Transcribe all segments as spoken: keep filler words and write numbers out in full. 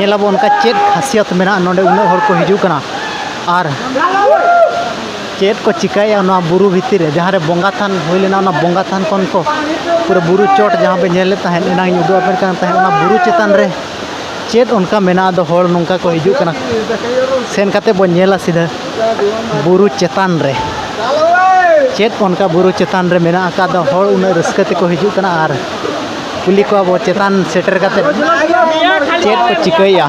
ᱧᱮᱞᱟᱵᱚᱱ ᱚᱱᱠᱟ ᱪᱮᱫ ᱠᱷᱟᱥᱤᱭᱟᱛ ᱢᱮᱱᱟᱜᱼᱟ, ᱱᱚᱰᱮ ᱩᱱᱟᱹᱜ ᱦᱚᱲ ᱠᱚ ᱦᱤᱡᱩᱜ ᱠᱟᱱᱟ ᱟᱨ ᱪᱮᱫ ᱠᱚ ᱪᱤᱠᱟᱹᱭᱮᱫᱼᱟ ᱱᱚᱣᱟ ᱵᱩᱨᱩ ᱵᱷᱤᱛᱤᱨ ᱨᱮ, ᱡᱟᱦᱟᱸ ᱨᱮ ᱵᱚᱸᱜᱟ ᱛᱷᱟᱱ ᱦᱩᱭ ᱞᱮᱱᱟ, ᱚᱱᱟ ᱵᱚᱸᱜᱟ ᱛᱷᱟᱱ ᱠᱷᱚᱱ ᱠᱚ ᱯᱩᱨᱟᱹ ᱵᱩᱨᱩ ᱪᱚᱴ ᱡᱟᱦᱟᱸ ᱯᱮ ᱧᱮᱞᱮᱫ ᱛᱟᱦᱮᱸᱫ, ᱮᱱᱟᱝ ᱤᱧ ᱩᱫᱩᱜ ᱟᱯᱮ ᱠᱟᱱ ᱛᱟᱦᱮᱸᱫ, ᱚᱱᱟ ᱵᱩᱨᱩ ᱪᱮᱛᱟᱱ ᱨᱮ ᱪᱮᱫ ᱚᱱᱠᱟ ᱢᱮᱱᱟᱜᱼᱟ ᱫᱚ ᱦᱚᱲ ᱱᱚᱝᱠᱟ ᱠᱚ ᱦᱤᱡᱩᱜ ᱠᱟᱱᱟ᱾ ᱥᱮᱱ ᱠᱟᱛᱮ ᱵᱚᱱ ᱧᱮᱞᱟ ᱥᱤᱫᱷᱟᱹ ᱵᱩᱨᱩ ᱪᱮᱛᱟᱱ ᱨᱮ ᱪᱮᱫ ᱚᱱᱠᱟ ᱵᱩᱨᱩ ᱪᱮᱛᱟᱱ ᱨᱮ ᱢᱮᱱᱟᱜ ᱟᱠᱟᱫ ᱫᱚ ᱦᱚᱲ ᱩᱱᱟᱹᱜ ᱨᱟᱹᱥᱠᱟᱹ ᱛᱮᱠᱚ ᱦᱤᱡᱩᱜ ᱠᱟᱱᱟ ᱟᱨ ᱠᱩᱞᱤ ᱠᱚᱣᱟ ᱵᱚ ᱪᱮᱛᱟᱱ ᱥᱮᱴᱮᱨ ᱠᱟᱛᱮ ᱪᱮᱫ ᱠᱚ ᱪᱤᱠᱟᱹᱭᱮᱫᱼᱟ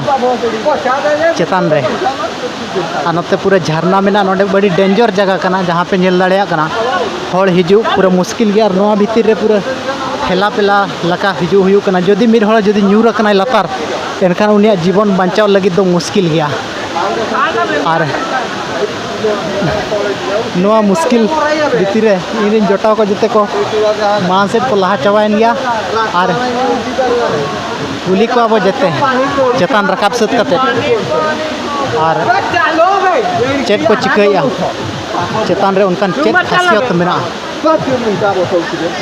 ᱪᱮᱛᱟᱱ ᱨᱮ᱾ ᱟᱨ ᱱᱚᱛᱮ ᱯᱩᱨᱟᱹ ᱡᱷᱟᱨᱱᱟ ᱢᱮᱱᱟᱜᱼᱟ, ᱱᱚᱰᱮ ᱟᱹᱰᱤ ᱰᱮᱧᱡᱟᱨ ᱡᱟᱭᱜᱟ ᱠᱟᱱᱟ, ᱡᱟᱦᱟᱸ ᱯᱮ ᱧᱮᱞ ᱫᱟᱲᱮᱭᱟᱜ ᱠᱟᱱᱟ ᱦᱚᱲ ᱦᱤᱡᱩᱜ ᱯᱩᱨᱟᱹ ᱢᱩᱥᱠᱤᱞ ᱜᱮᱭᱟ᱾ ᱟᱨ ᱱᱚᱣᱟ ᱵᱷᱤᱛᱤᱨ ᱨᱮ ᱯᱩᱨᱟᱹ ᱴᱷᱮᱞᱟ ᱯᱮᱞᱟ ᱞᱮᱠᱟ ᱦᱤᱡᱩᱜ ᱦᱩᱭᱩᱜ ᱠᱟᱱᱟ᱾ ᱡᱩᱫᱤ ᱢᱤᱫ ᱦᱚᱲ ᱡᱩᱫᱤ ᱧᱩᱨ ᱟᱠᱟᱱᱟᱭ ᱞᱟᱛᱟᱨ, ᱮᱱᱠᱷᱟᱱ ᱩᱱᱤᱭᱟᱜ ᱡᱤᱵᱚᱱ ᱵᱟᱧᱪᱟᱣ ᱞᱟᱹᱜᱤᱫ ᱫᱚ ᱢᱩᱥᱠᱤᱞ ᱜᱮᱭᱟ᱾ ᱟᱨ ᱱᱚᱣᱟ ᱢᱩᱥᱠᱤᱞ ᱵᱷᱤᱛᱤᱨ ᱨᱮ ᱤᱧᱨᱮᱱ ᱡᱚᱴᱟᱣ ᱠᱚ ᱡᱚᱛᱚ ᱠᱚ ᱢᱟᱲᱟᱝ ᱥᱮᱫ ᱠᱚ ᱞᱟᱦᱟ ᱪᱟᱵᱟᱭᱮᱱ ᱜᱮᱭᱟ᱾ ᱟᱨ ᱠᱩᱞᱤ ᱠᱚᱣᱟ ᱵᱚ ᱡᱚᱛᱚ ᱪᱮᱛᱟᱱ ᱨᱟᱠᱟᱵ ᱥᱟᱹᱛ ᱠᱟᱛᱮ ᱟᱨ ᱪᱮᱫ ᱠᱚ ᱪᱤᱠᱟᱹᱭᱮᱫᱼᱟ, ᱪᱮᱛᱟᱱ ᱨᱮ ᱚᱱᱠᱟᱱ ᱪᱮᱫ ᱠᱷᱟᱥᱤᱭᱟᱛ ᱢᱮᱱᱟᱜᱼᱟ᱾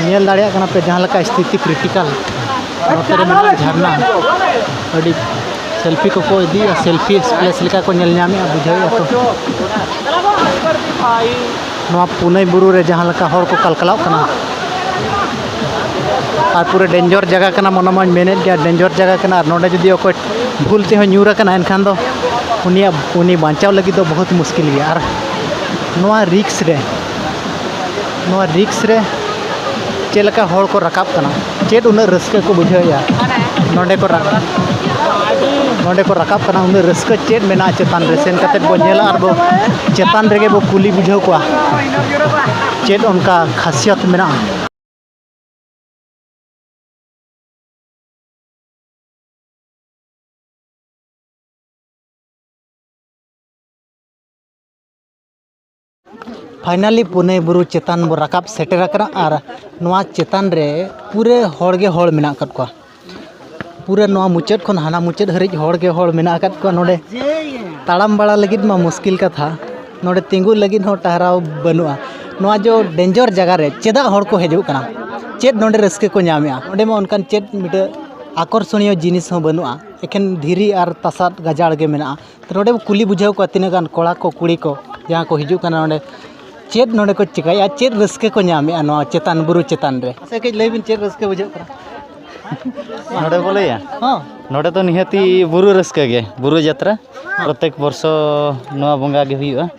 ᱧᱮᱞ ᱫᱟᱲᱮᱭᱟᱜ ᱠᱟᱱᱟ ᱯᱮ ᱡᱟᱦᱟᱸ ᱞᱮᱠᱟ ᱥᱛᱷᱤᱛᱤ ᱠᱨᱤᱴᱤᱠᱟᱞ᱾ ᱱᱚᱛᱮ ᱨᱮ ᱢᱮᱱᱟᱜᱼᱟ ᱡᱷᱟᱨᱱᱟ, ᱟᱹᱰᱤ ᱥᱮᱞᱯᱷᱤ ᱠᱚᱠᱚ ᱤᱫᱤᱭᱮᱫᱼᱟ, ᱥᱮᱞᱯᱷᱤ ᱯᱞᱮᱥ ᱞᱮᱠᱟ ᱠᱚ ᱧᱮᱞ ᱧᱟᱢᱮᱫᱼᱟ, ᱵᱩᱡᱷᱟᱹᱣᱮᱫᱼᱟ ᱠᱚ᱾ ᱱᱚᱣᱟ ᱯᱩᱱᱟᱹᱭ ᱵᱩᱨᱩ ᱨᱮ ᱡᱟᱦᱟᱸ ᱞᱮᱠᱟ ᱦᱚᱲ ᱠᱚ ᱠᱟᱞᱠᱟᱞᱟᱣᱜ ᱠᱟᱱᱟ ᱟᱨ ᱯᱩᱨᱟᱹ ᱰᱮᱧᱡᱚᱨ ᱡᱟᱭᱜᱟ ᱠᱟᱱᱟ, ᱢᱚᱱᱮ ᱢᱟᱧ ᱢᱮᱱᱮᱫ ᱜᱮᱭᱟ ᱰᱮᱧᱡᱚᱨ ᱡᱟᱭᱜᱟ ᱠᱟᱱᱟ᱾ ᱟᱨ ᱱᱚᱰᱮ ᱡᱩᱫᱤ ᱚᱠᱚᱭ ᱵᱷᱩᱞ ᱛᱮᱦᱚᱸ ᱧᱩᱨ ᱟᱠᱟᱱᱟ, ᱮᱱᱠᱷᱟᱱ ᱫᱚ ᱩᱱᱤᱭᱟᱜ, ᱩᱱᱤ ᱵᱟᱧᱪᱟᱣ ᱞᱟᱹᱜᱤᱫ ᱫᱚ ᱵᱚᱦᱩᱛ ᱢᱩᱥᱠᱤᱞ ᱜᱮᱭᱟ᱾ ᱟᱨ ᱱᱚᱣᱟ ᱨᱤᱠᱥ ᱨᱮ, ᱱᱚᱣᱟ ᱨᱤᱠᱥ ᱨᱮ ᱪᱮᱫ ᱞᱮᱠᱟ ᱦᱚᱲ ᱠᱚ ᱨᱟᱠᱟᱵ ᱠᱟᱱᱟ, ᱪᱮᱫ ᱩᱱᱟᱹᱜ ᱨᱟᱹᱥᱠᱟᱹ ᱠᱚ ᱵᱩᱡᱷᱟᱹᱣᱮᱫᱼᱟ ᱱᱚᱰᱮ ᱠᱚ ᱨᱟ-, ᱱᱚᱰᱮ ᱠᱚ ᱨᱟᱠᱟᱵ ᱠᱟᱱᱟ, ᱩᱱᱟᱹᱜ ᱨᱟᱹᱥᱠᱟᱹ ᱪᱮᱫ ᱢᱮᱱᱟᱜᱼᱟ ᱪᱮᱛᱟᱱ ᱨᱮ? ᱥᱮᱱ ᱠᱟᱛᱮᱫ ᱵᱚ ᱧᱮᱞᱟ ᱟᱨ ᱵᱚ ᱪᱮᱛᱟᱱ ᱨᱮᱜᱮ ᱵᱚ ᱠᱩᱞᱤ ᱵᱩᱡᱷᱟᱹᱣ ᱠᱚᱣᱟ ᱪᱮᱫ ᱚᱱᱠᱟ ᱠᱷᱟᱥᱤᱭᱟᱛ ᱢᱮᱱᱟᱜᱼᱟ᱾ ᱯᱷᱟᱭᱱᱟᱞᱤ ᱯᱩᱱᱟᱹᱭ ᱵᱩᱨᱩ ᱪᱮᱛᱟᱱ ᱵᱚ ᱨᱟᱠᱟᱵ ᱥᱮᱴᱮᱨ ᱟᱠᱟᱱᱟ ᱟᱨ ᱱᱚᱣᱟ ᱪᱮᱛᱟᱱ ᱨᱮ ᱯᱩᱨᱟᱹ ᱦᱚᱲ ᱜᱮ ᱦᱚᱲ ᱢᱮᱱᱟᱜ ᱟᱠᱟᱫ ᱠᱚᱣᱟ᱾ ᱯᱩᱨᱟᱹ ᱱᱚᱣᱟ ᱢᱩᱪᱟᱹᱫ ᱠᱷᱚᱱ ᱦᱟᱱᱟ ᱢᱩᱪᱟᱹᱫ ᱦᱟᱹᱨᱤᱡ ᱦᱚᱲ ᱜᱮ ᱦᱚᱲ ᱢᱮᱱᱟᱜ ᱟᱠᱟᱫ ᱠᱚᱣᱟ᱾ ᱱᱚᱰᱮ ᱛᱟᱲᱟᱢ ᱵᱟᱲᱟ ᱞᱟᱹᱜᱤᱫ ᱢᱟ ᱢᱩᱥᱠᱤᱞ ᱠᱟᱛᱷᱟ, ᱱᱚᱰᱮ ᱛᱤᱸᱜᱩ ᱞᱟᱹᱜᱤᱫ ᱦᱚᱸ ᱴᱟᱦᱨᱟᱣ ᱵᱟᱹᱱᱩᱜᱼᱟ᱾ ᱱᱚᱣᱟ ᱡᱚ ᱰᱮᱧᱡᱚᱨ ᱡᱟᱭᱜᱟ ᱨᱮ ᱪᱮᱫᱟᱜ ᱦᱚᱲ ᱠᱚ ᱦᱤᱡᱩᱜ ᱠᱟᱱᱟ? ᱪᱮᱫ ᱱᱚᱰᱮ ᱨᱟᱹᱥᱠᱟᱹ ᱠᱚ ᱧᱟᱢᱮᱜᱼᱟ? ᱱᱚᱰᱮ ᱢᱟ ᱚᱱᱠᱟᱱ ᱪᱮᱫ ᱢᱤᱫᱴᱟᱹᱜ ᱟᱠᱚᱨᱥᱚᱱᱤᱭᱚ ᱡᱤᱱᱤᱥ ᱦᱚᱸ ᱵᱟᱹᱱᱩᱜᱼᱟ᱾ ᱮᱠᱷᱮᱱ ᱫᱷᱤᱨᱤ ᱟᱨ ᱛᱟᱥᱟᱫ ᱜᱟᱡᱟᱲ ᱜᱮ ᱢᱮᱱᱟᱜᱼᱟ᱾ ᱛᱚ, ᱱᱚᱰᱮ ᱵᱚ ᱠᱩᱞᱤ ᱵᱩᱡᱷᱟᱹᱣ ᱠᱚᱣᱟ, ᱛᱤᱱᱟᱹᱜ ᱜᱟᱱ ᱠᱚᱲᱟ ᱠᱚ ᱠᱩᱲᱤ ᱠᱚ ᱡᱟᱦᱟᱸ ᱠᱚ ᱦᱤᱡᱩᱜ ᱠᱟᱱᱟ ᱱᱚᱰᱮ, ᱪᱮᱫ ᱱᱚᱰᱮ ᱠᱚ ᱪᱤᱠᱟᱹᱭᱮᱫᱼᱟ, ᱪᱮᱫ ᱨᱟᱹᱥᱠᱟᱹ ᱠᱚ ᱧᱟᱢᱮᱫᱼᱟ ᱱᱚᱣᱟ ᱪᱮᱛᱟᱱ ᱵᱩᱨᱩ ᱪᱮᱛᱟᱱ ᱨᱮ? ᱢᱟᱥᱮ ᱠᱟᱹᱡ ᱞᱟᱹᱭ ᱵᱤᱱ, ᱪᱮᱫ ᱨᱟᱹᱥᱠᱟᱹ ᱵᱩᱡᱷᱟᱹᱜ ᱠᱟᱱᱟ? ᱱᱚᱰᱮ ᱵᱚ ᱞᱟᱹᱭᱟ? ᱦᱚᱸ᱾ ᱱᱚᱰᱮ ᱫᱚ ᱱᱤᱦᱟᱹᱛᱤ ᱵᱩᱨᱩ ᱨᱟᱹᱥᱠᱟᱹ ᱜᱮ, ᱵᱩᱨᱩ ᱡᱟᱛᱨᱟ᱾ ᱦᱚᱸ᱾ ᱯᱨᱚᱛᱮᱠ ᱵᱚᱨᱥᱚ ᱱᱚᱣᱟ ᱵᱚᱸᱜᱟ ᱜᱮ ᱦᱩᱭᱩᱜᱼᱟ᱾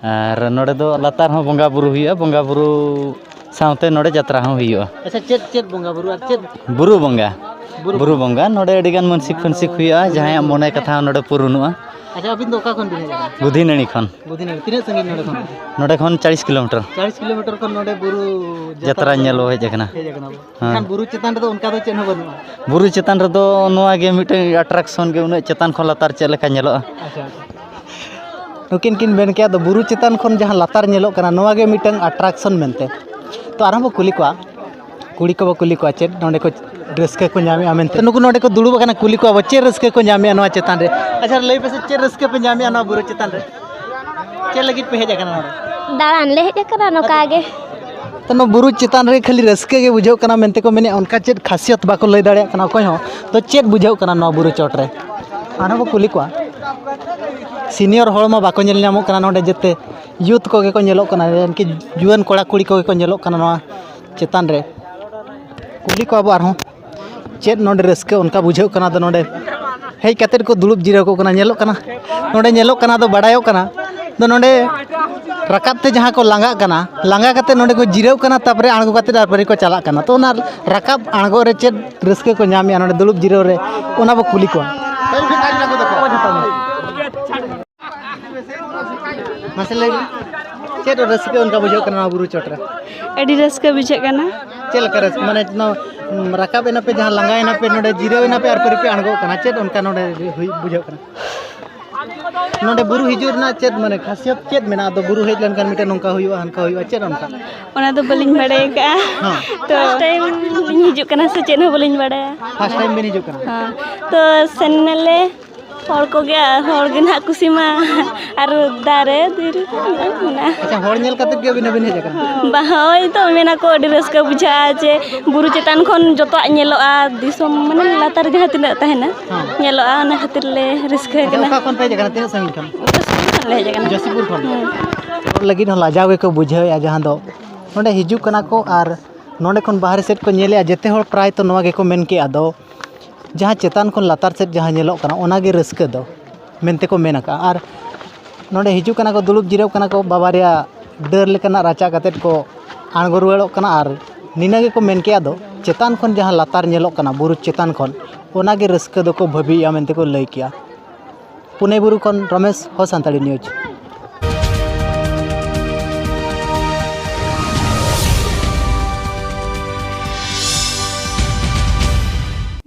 ᱟᱨ ᱱᱚᱰᱮ ᱫᱚ ᱞᱟᱛᱟᱨ ᱦᱚᱸ ᱵᱚᱸᱜᱟ ᱵᱩᱨᱩ ᱦᱩᱭᱩᱜᱼᱟ, ᱵᱚᱸᱜᱟ ᱵᱩᱨᱩ ᱥᱟᱶᱛᱮ ᱱᱚᱰᱮ ᱡᱟᱛᱨᱟ ᱦᱚᱸ ᱦᱩᱭᱩᱜᱼᱟ᱾ ᱟᱪᱪᱷᱟ, ᱪᱮᱫ ᱪᱮᱫ ᱵᱚᱸᱜᱟ ᱵᱩᱨᱩ ᱟᱨ ᱪᱮᱫ? ᱵᱩᱨᱩ ᱵᱚᱸᱜᱟ᱾ ᱵᱩᱨᱩ ᱵᱩᱨᱩ ᱵᱚᱸᱜᱟ᱾ ᱵᱚᱸᱜᱟ, ᱱᱚᱰᱮ ᱟᱹᱰᱤᱜᱟᱱ ᱢᱟᱹᱱᱥᱤᱠ ᱯᱷᱟᱹᱱᱥᱤᱠ ᱦᱩᱭᱩᱜᱼᱟ, ᱡᱟᱦᱟᱸᱭᱟᱜ ᱢᱚᱱᱮ ᱠᱟᱛᱷᱟ ᱱᱚᱰᱮ ᱯᱩᱨᱩᱱᱚᱜᱼᱟ᱾ ᱟᱪᱪᱷᱟ, ᱟᱹᱵᱤᱱ ᱫᱚ ᱚᱠᱟ ᱠᱷᱚᱱ ᱵᱤᱱ ᱦᱮᱡ ᱟᱠᱟᱱᱟ? ᱵᱩᱫᱷᱤᱱᱟᱹᱲᱤ ᱠᱷᱚᱱ᱾ ᱵᱩᱫᱷᱤᱱᱟᱹᱲᱤ᱾ ᱛᱤᱱᱟᱹᱜ ᱥᱟᱺᱜᱤᱧ ᱱᱚᱰᱮ ᱠᱷᱚᱱ? ᱪᱟᱞᱤᱥ ᱠᱤᱞᱳᱢᱤᱴᱟᱨ ᱠᱷᱚᱱ ᱱᱚᱰᱮ ᱵᱩᱨᱩ ᱡᱟᱛᱨᱟ ᱡᱟᱛᱨᱟ ᱧᱮᱞ ᱵᱚ ᱦᱮᱡ ᱟᱠᱟᱱᱟ᱾ ᱦᱮᱡ ᱟᱠᱟᱱᱟ ᱵᱚ᱾ ᱦᱮᱸ᱾ ᱮᱱᱠᱷᱟᱱ ᱵᱩᱨᱩ ᱪᱮᱛᱟᱱ ᱨᱮᱫᱚ ᱚᱱᱠᱟ ᱫᱚ ᱪᱮᱫ ᱦᱚᱸ ᱵᱟᱹᱱᱩᱜᱼᱟ? ᱵᱩᱨᱩ ᱪᱮᱛᱟᱱ ᱨᱮᱫᱚ ᱱᱚᱣᱟ ᱜᱮ ᱢᱤᱫᱴᱟᱝ attraction ᱜᱮ, ᱩᱱᱟᱹᱜ ᱪᱮᱛᱟᱱ ᱠᱷᱚᱱ ᱞᱟᱛᱟᱨ ᱪᱮᱫ ᱞᱮᱠᱟ ᱧᱮᱞᱚᱜᱼᱟ᱾ ᱟᱪᱪᱷᱟ, ᱟᱪᱪᱷᱟ᱾ ᱱᱩᱠᱤᱱ ᱠᱤᱱ ᱢᱮᱱ ᱠᱮᱜᱼᱟ, ᱫᱚ ᱵᱩᱨᱩ ᱪᱮᱛᱟᱱ ᱠᱷᱚᱱ ᱡᱟᱦᱟᱸ ᱞᱟᱛᱟᱨ ᱧᱮᱞᱚᱜ ᱠᱟᱱᱟ, ᱱᱚᱣᱟ ᱜᱮ ᱢᱤᱫᱴᱟᱝ attraction ᱢᱮᱱᱛᱮ᱾ ᱛᱚ, ᱟᱨᱦᱚᱸ ᱵᱚ ᱠᱩᱞᱤ ᱠᱚᱣᱟ, ᱠᱩᱲᱤ ᱠᱚᱵᱚ ᱠᱩᱞᱤ ᱠᱚᱣᱟ, ᱪᱮᱫ ᱱᱚᱰᱮ ᱠᱚ ᱨᱟᱹᱥᱠᱟᱹ ᱠᱚ ᱧᱟᱢᱮᱜᱼᱟ ᱢᱮᱱᱛᱮ᱾ ᱱᱩᱠᱩ ᱱᱚᱰᱮ ᱠᱚ ᱫᱩᱲᱩᱵ ᱟᱠᱟᱱᱟ, ᱠᱩᱞᱤ ᱠᱚᱣᱟ ᱵᱚ, ᱪᱮᱫ ᱨᱟᱹᱥᱠᱟᱹ ᱠᱚ ᱧᱟᱢᱮᱜᱼᱟ ᱱᱚᱣᱟ ᱪᱮᱛᱟᱱ ᱨᱮ? ᱟᱪᱪᱷᱟ, ᱞᱟᱹᱭ ᱯᱮᱥᱮ, ᱪᱮᱫ ᱨᱟᱹᱥᱠᱟᱹ ᱯᱮ ᱧᱟᱢᱮᱜᱼᱟ ᱱᱚᱣᱟ ᱵᱩᱨᱩ ᱪᱮᱛᱟᱱ ᱨᱮ? ᱪᱮᱫ ᱞᱟᱹᱜᱤᱫ ᱯᱮ ᱦᱮᱡ ᱟᱠᱟᱱᱟ ᱱᱚᱰᱮ? ᱫᱟᱬᱟᱱ ᱞᱮ ᱦᱮᱡ ᱟᱠᱟᱱᱟ ᱱᱚᱝᱠᱟ ᱜᱮ᱾ ᱛᱚ, ᱱᱚᱣᱟ ᱵᱩᱨᱩ ᱪᱮᱛᱟᱱ ᱨᱮ ᱠᱷᱟᱹᱞᱤ ᱨᱟᱹᱥᱠᱟᱹ ᱜᱮ ᱵᱩᱡᱷᱟᱹᱜ ᱠᱟᱱᱟ ᱢᱮᱱᱛᱮ ᱠᱚ ᱢᱮᱱᱮᱜᱼᱟ, ᱚᱱᱠᱟ ᱪᱮᱫ ᱠᱷᱟᱥᱤᱭᱟᱛ ᱵᱟᱠᱚ ᱞᱟᱹᱭ ᱫᱟᱲᱮᱭᱟᱜ ᱠᱟᱱᱟ ᱚᱠᱚᱭ ᱦᱚᱸ᱾ ᱛᱚ, ᱪᱮᱫ ᱵᱩᱡᱷᱟᱹᱜ ᱠᱟᱱᱟ ᱱᱚᱣᱟ ᱵᱩᱨᱩ ᱪᱚᱴ ᱨᱮ? ᱟᱨᱦᱚᱸ ᱵᱚ ᱠᱩᱞᱤ ᱠᱚᱣᱟ᱾ Senior ᱦᱚᱲ ᱢᱟ ᱵᱟᱠᱚ ᱧᱮᱞ ᱧᱟᱢᱚᱜ ᱠᱟᱱᱟ ᱱᱚᱰᱮ, ᱡᱮᱛᱮ youth ᱠᱚᱜᱮ ᱠᱚ ᱧᱮᱞᱚᱜ ᱠᱟᱱᱟ, ᱮᱢᱚᱱᱠᱤ ᱡᱩᱣᱟᱹᱱ ᱠᱚᱲᱟ ᱠᱩᱲᱤ ᱠᱚᱜᱮ ᱠᱚ ᱧᱮᱞᱚᱜ ᱠᱟᱱᱟ ᱱᱚᱣᱟ ᱪᱮᱛᱟᱱ ᱨᱮ᱾ ᱠᱩᱞᱤ ᱠᱚᱣᱟ ᱵᱚ ᱟᱨᱦᱚᱸ, ᱪᱮᱫ ᱱᱚᱰᱮ ᱨᱟᱹᱥᱠᱟᱹ ᱚᱱᱠᱟ ᱵᱩᱡᱷᱟᱹᱜ ᱠᱟᱱᱟ? ᱟᱫᱚ ᱱᱚᱰᱮ ᱦᱮᱡ ᱠᱟᱛᱮᱫ ᱠᱚ ᱫᱩᱲᱩᱵ ᱡᱤᱨᱟᱹᱣ ᱠᱚᱜ ᱠᱟᱱᱟ, ᱧᱮᱞᱚᱜ ᱠᱟᱱᱟ, ᱱᱚᱰᱮ ᱧᱮᱞᱚᱜ ᱠᱟᱱᱟ, ᱟᱫᱚ ᱵᱟᱰᱟᱭᱚᱜ ᱠᱟᱱᱟ᱾ ᱟᱫᱚ ᱱᱚᱰᱮ ᱨᱟᱠᱟᱵ ᱛᱮ ᱡᱟᱦᱟᱸ ᱠᱚ ᱞᱟᱸᱜᱟᱜ ᱠᱟᱱᱟ, ᱞᱟᱸᱜᱟ ᱠᱟᱛᱮᱫ ᱱᱚᱰᱮ ᱠᱚ ᱡᱤᱨᱟᱹᱣ ᱠᱟᱱᱟ, ᱛᱟᱨᱯᱚᱨᱮ ᱟᱬᱜᱚ ᱠᱟᱛᱮᱫ ᱟᱨ ᱯᱟᱹᱨᱤ ᱠᱚ ᱪᱟᱞᱟᱜ ᱠᱟᱱᱟ᱾ ᱛᱚ, ᱚᱱᱟ ᱨᱟᱠᱟᱵ ᱟᱬᱜᱚ ᱨᱮ ᱪᱮᱫ ᱨᱟᱹᱥᱠᱟᱹ ᱠᱚ ᱧᱟᱢᱮᱜᱼᱟ ᱱᱚᱰᱮ ᱫᱩᱲᱩᱵ ᱡᱤᱨᱟᱹᱣ ᱨᱮ, ᱚᱱᱟ ᱵᱚ ᱠᱩᱞᱤ ᱠᱚᱣᱟ᱾ ᱢᱟᱥᱮ ᱞᱟᱹᱭ ᱢᱮ, ᱪᱮᱫ ᱨᱟᱹᱥᱠᱟᱹ ᱚᱱᱠᱟ ᱵᱩᱡᱷᱟᱹᱜ ᱠᱟᱱᱟ ᱱᱚᱣᱟ ᱵᱩᱨᱩ ᱪᱚᱴ ᱨᱮ? ᱟᱹᱰᱤ ᱨᱟᱹᱥᱠᱟᱹ ᱵᱩᱡᱷᱟᱹᱜ ᱠᱟᱱᱟ᱾ ᱪᱮᱫ ᱞᱮᱠᱟ ᱨᱟᱹᱥᱠᱟᱹ? ᱢᱟᱱᱮ, ᱱᱚᱣᱟ, ᱩᱢ, ᱨᱟᱠᱟᱵ ᱮᱱᱟ ᱯᱮ, ᱡᱟᱦᱟᱸ ᱞᱟᱸᱜᱟ ᱮᱱᱟ ᱯᱮ, ᱱᱚᱰᱮ ᱡᱤᱨᱟᱹᱣ ᱮᱱᱟ ᱯᱮ, ᱟᱨ ᱯᱟᱹᱨᱤ ᱯᱮ ᱟᱬᱜᱚᱜ ᱠᱟᱱᱟ, ᱪᱮᱫ ᱚᱱᱠᱟ ᱱᱚᱰᱮ ᱦᱩᱭ ᱵᱩᱡᱷᱟᱹᱜ ᱠᱟᱱᱟ? ᱱᱚᱰᱮ ᱵᱩᱨᱩ ᱦᱤᱡᱩᱜ ᱨᱮᱱᱟᱜ ᱪᱮᱫ, ᱢᱟᱱᱮ, ᱠᱷᱟᱥᱤᱭᱟᱛ ᱪᱮᱫ ᱢᱮᱱᱟᱜᱼᱟ? ᱟᱫᱚ ᱵᱩᱨᱩ ᱦᱮᱡ ᱞᱮᱱᱠᱷᱟᱱ ᱢᱤᱫᱴᱮᱱ ᱱᱚᱝᱠᱟ ᱦᱩᱭᱩᱜᱼᱟ, ᱦᱟᱱᱠᱟ ᱦᱩᱭᱩᱜᱼᱟ, ᱪᱮᱫ ᱚᱱᱠᱟ? ᱚᱱᱟ ᱫᱚ ᱵᱟᱹᱞᱤᱧ ᱵᱟᱲᱟᱭ ᱟᱠᱟᱫᱼᱟ᱾ ᱦᱮᱸ᱾ ᱛᱚ, first time ᱞᱤᱧ ᱦᱤᱡᱩᱜ ᱠᱟᱱᱟ ᱥᱮ ᱪᱮᱫ ᱦᱚᱸ ᱵᱟᱹᱞᱤᱧ ᱵᱟᱲᱟᱭᱟ᱾ First time ᱵᱮᱱ ᱦᱤᱡᱩᱜ ᱠᱟᱱᱟ? ᱦᱮᱸ᱾ ᱛᱚ, ᱥᱮᱱ ᱱᱟᱞᱮ ᱦᱚᱲ ᱠᱚᱜᱮ, ᱦᱚᱲ ᱜᱮ ᱱᱟᱦᱟᱜ ᱠᱩᱥᱤ ᱢᱟ᱾ ᱟᱨ ᱫᱟᱨᱮ ᱫᱷᱤᱨᱤ ᱠᱚ ᱢᱮᱱᱟᱜᱼᱟ᱾ ᱟᱪᱪᱷᱟ, ᱦᱚᱲ ᱧᱮᱞ ᱠᱟᱛᱮ ᱜᱮ ᱟᱹᱵᱤᱱ ᱦᱚᱸᱵᱤᱱ ᱦᱮᱡ ᱟᱠᱟᱱᱟ? ᱵᱟ, ᱦᱳᱭ ᱛᱚ, ᱢᱮᱱᱟ ᱠᱚ ᱟᱹᱰᱤ ᱨᱟᱹᱥᱠᱟᱹ ᱵᱩᱡᱷᱟᱹᱜᱼᱟ ᱡᱮ ᱵᱩᱨᱩ ᱪᱮᱛᱟᱱ ᱠᱷᱚᱱ ᱡᱚᱛᱚᱣᱟᱜ ᱧᱮᱞᱚᱜᱼᱟ, ᱫᱤᱥᱚᱢ ᱢᱟᱱᱮ ᱞᱟᱛᱟᱨ ᱡᱟᱦᱟᱸ ᱛᱤᱱᱟᱹᱜ ᱛᱟᱦᱮᱱᱟ, ᱦᱮᱸ᱾ ᱧᱮᱞᱚᱜᱼᱟ, ᱚᱱᱟ ᱠᱷᱟᱹᱛᱤᱨ ᱞᱮ ᱨᱟᱹᱥᱠᱟᱹ ᱟᱪᱪᱷᱟ, ᱠᱟᱱᱟ᱾ ᱚᱠᱟ ᱠᱷᱚᱱ ᱯᱮ ᱦᱮᱡ ᱟᱠᱟᱱᱟ? ᱛᱤᱱᱟᱹᱜ ᱥᱟᱺᱜᱤᱧ ᱠᱷᱚᱱ? ᱡᱚᱥᱤᱯᱩᱨ ᱠᱷᱚᱱ ᱞᱮ ᱦᱮᱡ ᱟᱠᱟᱱᱟ᱾ ᱡᱚᱥᱤᱯᱩᱨ ᱠᱷᱚᱱ? ᱦᱮᱸ᱾ ᱨᱚᱲ ᱞᱟᱹᱜᱤᱫ ᱦᱚᱸ ᱞᱟᱡᱟᱣ ᱜᱮᱠᱚ ᱵᱩᱡᱷᱟᱹᱣᱮᱫᱼᱟ, ᱡᱟᱦᱟᱸ ᱫᱚ ᱱᱚᱰᱮ ᱦᱤᱡᱩᱜ ᱠᱟᱱᱟ ᱠᱚ ᱟᱨ ᱱᱚᱰᱮ ᱠᱷᱚᱱ ᱵᱟᱦᱨᱮ ᱥᱮᱫ ᱠᱚ ᱧᱮᱞᱮᱫᱼᱟ᱾ ᱡᱮᱛᱮ ᱦᱚᱲ ᱯᱨᱟᱭ ᱛᱚ ᱱᱚᱣᱟ ᱜᱮᱠᱚ ᱢᱮᱱ ᱠᱮᱜᱼᱟ, ᱫᱚ ᱡᱟᱦᱟᱸ ᱪᱮᱛᱟᱱ ᱠᱷᱚᱱ ᱞᱟᱛᱟᱨ ᱥᱮᱫ ᱡᱟᱦᱟᱸ ᱧᱮᱞᱚᱜ ᱠᱟᱱᱟ, ᱚᱱᱟᱜᱮ ᱨᱟᱹᱥᱠᱟᱹ ᱫᱚ ᱢᱮᱱᱛᱮ ᱠᱚ ᱢᱮᱱ ᱟᱠᱟᱜᱼᱟ᱾ ᱟᱨ ᱱᱚᱰᱮ ᱦᱤᱡᱩᱜ ᱠᱟᱱᱟ ᱠᱚ, ᱫᱩᱲᱩᱵ ᱡᱤᱨᱟᱹᱣ ᱠᱟᱱᱟ ᱠᱚ, ᱵᱟᱵᱟ ᱨᱮᱭᱟᱜ ᱰᱟᱹᱨ ᱞᱮᱠᱟᱱᱟᱜ ᱨᱟᱪᱟ ᱠᱟᱛᱮᱫ ᱠᱚ ᱟᱬᱜᱚ ᱨᱩᱣᱟᱹᱲᱚᱜ ᱠᱟᱱᱟ᱾ ᱟᱨ ᱱᱤᱱᱟᱹ ᱜᱮᱠᱚ ᱢᱮᱱ ᱠᱮᱜᱼᱟ, ᱫᱚ ᱪᱮᱛᱟᱱ ᱠᱷᱚᱱ ᱡᱟᱦᱟᱸ ᱞᱟᱛᱟᱨ ᱧᱮᱞᱚᱜ ᱠᱟᱱᱟ ᱵᱩᱨᱩ ᱪᱮᱛᱟᱱ ᱠᱷᱚᱱ, ᱚᱱᱟᱜᱮ ᱨᱟᱹᱥᱠᱟᱹ ᱫᱚᱠᱚ ᱵᱷᱟᱹᱵᱤᱭᱮᱜᱼᱟ ᱢᱮᱱᱛᱮ ᱠᱚ ᱞᱟᱹᱭ ᱠᱮᱜᱼᱟ᱾ ᱯᱩᱱᱮ ᱵᱩᱨᱩ ᱠᱷᱚᱱ ᱨᱚᱢᱮᱥ, ᱦᱚ ᱥᱟᱱᱛᱟᱲᱤ ᱱᱤᱭᱩᱡᱽ᱾